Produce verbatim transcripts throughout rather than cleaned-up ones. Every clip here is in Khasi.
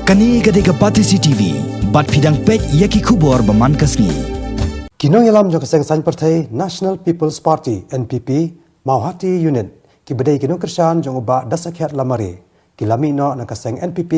Kane ka dei ka Batesi T V, bad phi dang peit ïa ki khubor ba man ka sngi. Ki nongïalam jong ka seng saiñ pyrthei National People's Party, N P P, Mawhati Unit, ki ba dei ki nongkyrshan jong u Bah Dasakhiat Lamare, ki la mih noh na ka seng N P P,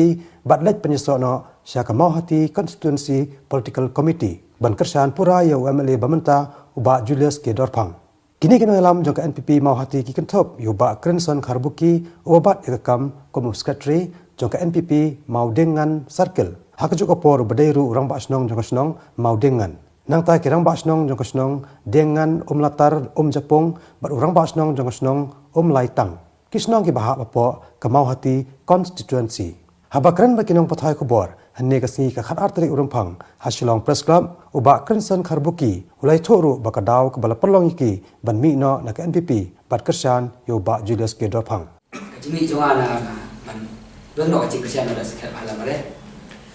bad leit pynïasoh noh sha ka Mawhati Constituency Political Committee, ban kyrshan pura ïa u M L A ba mynta, u Bah Julius K Dorphang. Kine ki nongïalam jong ka N P P Mawhati ki kynthup ïa u Bah Crenson Kharbuki, uba bat ïa ka kam kum u Secretary jong ka N P P Mawdiengngan Circle. Ha kajuh ka por uba dei ruh u Rangbah Shnong jong ka shnong Mawdiengngan. Nangta ki Rangbah Shnong jong ka shnong Diengngan, Umlatar, Umjapung, bad u Rangbah Shnong jong ka shnong Umlaitang. Ki shnong kiba hap hapoh ka Mawhati Constituency. Haba kren bad ki nongpathai khubor hynne ka sngi ka khatar tarik u Rymphang ha Shillong Press Club, u Bah Crenson Kharbuki u la ïathuh ruh ba ka daw kaba la pynlong ïa ki ban mih noh na ka N P P bad kyrshan ïa u Bah Julius K Dorphang. Ka jingmih jong nga na ka ban don noh ka jingkyrshan ïa u Dasakhiat Lamare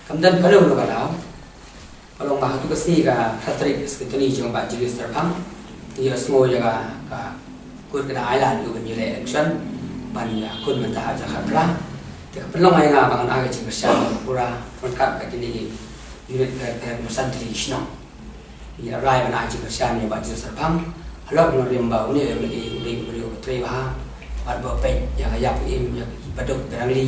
kam don kano kano ka daw. Ka long ba ha katu ka sngi ka khatar tarik, ka Secretary jong u Bah Julius Dorphang, ngi ïohsngew ïa ka, ka kut ka dang ailad ïa u ban ïaleh election ban ïakhun mynta ha ka khatar. Te ka pynlong ïa nga ba ngan ai ka jingkyrshan pura ryngkat bad kine ki unit pher pher, san tylli ki shnong. Ngi la rai ban ai jingkyrshan ïa u Bah Julius Dorphang halor ka nongrim ba une u M L A u dei u briew uba trei bha, bad ba peit ïa ka ïap ka im, ïa ki baduk barangli,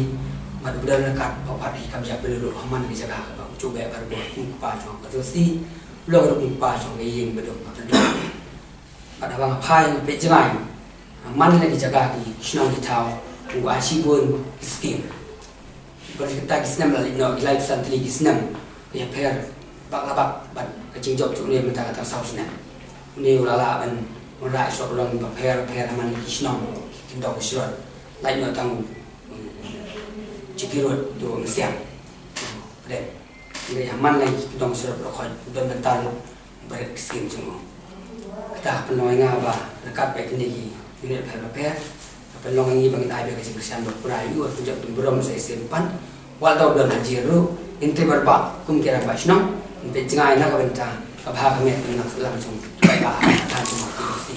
bad uba don ryngkat ba wat ïa ki kam jait briew ruh ha man ki jaka ba u Jubek Harbor kum u kpa jong ka Batesi, u long ruh kum u kpa jong ka ïing baduk ba baduk. Bad haba nga phai nga peit jngai ha man la ki jaka ki shnong ki thaw, u ai shibun ki skim. Bad kata ki snem la leit noh, ki lai san tylli ki snem, ki ïapher bak la bak, bad ka jingjop jong une mynta ka tang saw snem. Une u la lah ban wanrah ïa soh u long bapher bapher ha man la ki shnong, ki kyndong ki shrot. Lait noh tang u Jaki Rut, tu u Mysiang. Pdeng. Hynrei ha man la ki kyndong ki shrot baroh khoit, u don bynta ruh ba rit ki skim jong u. Kata ka pynlong ïa nga ba ryngkat bad kine ki unit bapher bapher, ka pynlong ïa ngi ba ngin ai beit ka jingkyrshan ba pura ïa u, bad pynjot bun burom sa shisien pat. Wat la u don haji ruh, ngin trei bha bha kum ki rangbah shnong, ngin peit jngai na ka bynta ka bha ka miat ka nang sahlang jong ki paidbah, ka jong ki